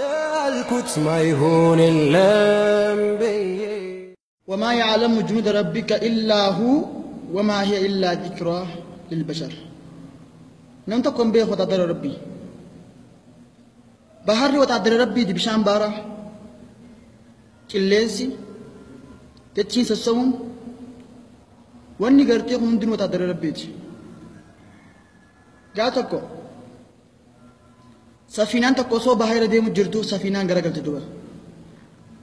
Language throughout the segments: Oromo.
ላልኩት ማይሆንለም ብዬ وما يعلم جنود ربك إلا هو وما هي إلا ذكرى للبشر. نم تكون به وتدر ربي بحر وتدر ربي دي بشان بارا قلنسي تتشين سسون واني غرتي هندن وتدر ربي جاتكو سفينان تكو سو بحر ديمو جرتو سفينان غرغلت دوبا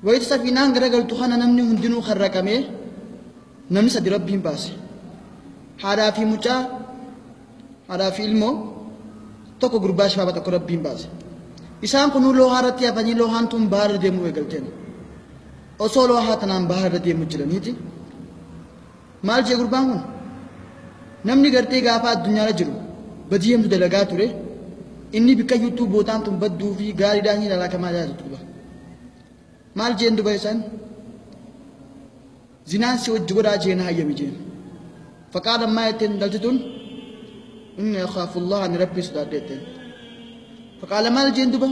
وayit safiinaan garagaltu kana namni hundinuu harraqamee namni sadi rabbiin baase haadhaa fi mucaa haadhaa fi ilmoo tokko gurbaa shabaaba tokko rabbiin baase isaan kunuu loohaa irratti hafanii loohaan tun bahar irra deemuu eegalteen osoo loohaa tanaan bahar irra deemu jiraniiti maal jee gurbaan kun namni gartee gaafa addunyaarra jiru badii hemtu dalagaa ture inni bikka yuutuu bootaan tun badduu fi gaariidhaan hin alaakamaa jaatu duba maal jeen duba isaan zinaan si wajji godhaa jeen hayyami jeen faqaala maa jetteen dhalti tun inni akhaafu allah ani rabbii sodaadhe jetteen faqaala maal jeen duba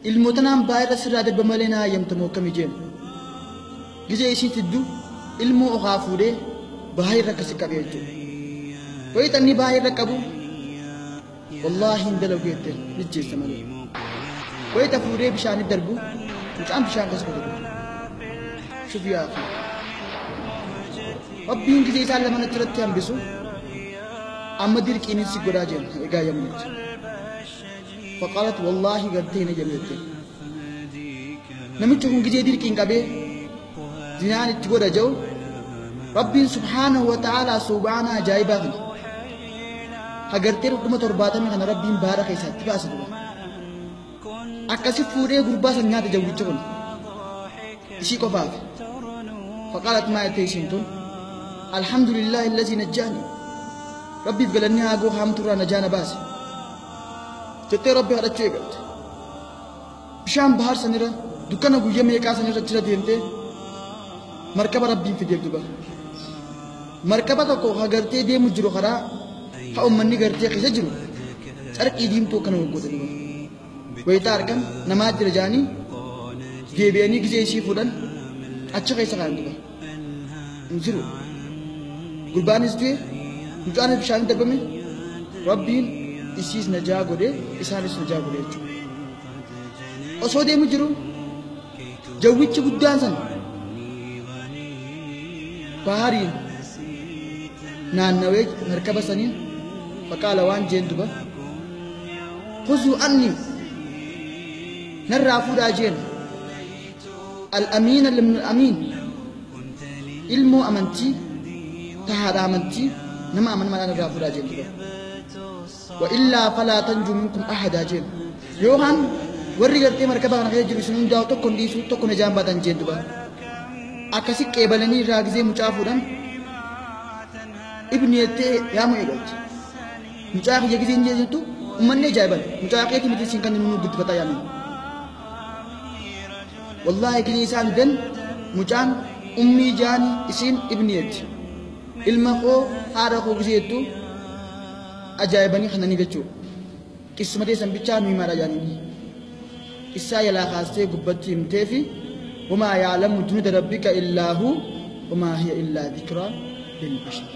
ilmoota naan baay'eerra sirraa darba malee na hayyamtamoo akkami jeen gizee isii tiddu ilmoo okaa fuudhee baay'eerra akkasi qabee jechuudha wayita inni baay'eerra qabu wallaahi hin dalagu jetteen nijjeessa malee wayita fuudhee bishaanitti darbu mucaan bishaan keessa qote shuf yaa akhi rabbiin gisee isaan lamaan achirratti hambisu amma dirqiinis si godhaa jeen egaa yamnutti faqaalat wallaahi gartee hin eeyyamne jetteen namichi kun gisee dirqiin qabee zinaan itti godha jedhu rabbiin subhaanahu wa ta'aalaa subaana ajaa'ibaa kana hagartee dhuma 70 kana rabbiin baara keessatti baase duba akkasi fuudhee gurbaa san nyaata jawwicha kun ishii qofaaf faqaalat maa jettee isiin tun alhamdulillahi allazii najjaani rabbiif galanni haa goo haamturraa najaa na baase jettee rabbi kadhachuu eegalte bishaan bahar sanirra dukkana guyya meeqaa sanirra jira deemtee markaba rabbiin fideef duba markaba tokko hagartee deemu jiru karaa haa ummanni gartee keessa jiru carqii diimtuu akkana goggoote duba wayita argan namaa jira jaanii deebi'anii gisee ishii fuudhan achi keessa kaayan duba hin jiru gurbaanis du'e mucaanis bishaanitti darbame rabbiin isiis najaa godhe isaanis najaa godhe jechuudha osoo deemu jiru jawwichi guddaan san bahariin naannawee markaba saniin faqaala waan jeen duba khuzuu anni narraa fuudhaa jeen al-amiina limnul amiin ilmoo amantii tahaadha amantii nama amanamaadhaan narraa fuudhaa jeen duba wa illaa falaa tanjuu minkum ahadaa jeen yookaan warri gartee markaba kana keessa jiru isin hundaa'u tokko hin dhiisu tokko najaan baatan jeen duba akkasi qeebalanii irraa gisee mucaa fuudhan ibni jettee yaamu eegalte mucaa kiyya gisee hin jettu ummanni ajaa'iban mucaa keetii miti isin kan nu guddifataa yaamin wallaahi gisee isaan den mucaan ummii jaani isin ibni jetti ilma koo haadha koo gisee jettu ajaa'ibanii kananii jechuudha qissuma teessan bichaa nu himaadha jaaniini qissaa yalaa kaastee gubbatti himtee fi wamaa ya'lamu junuuda rabbika illaa hu wamaa hiya illaa dhikraa lilbashar.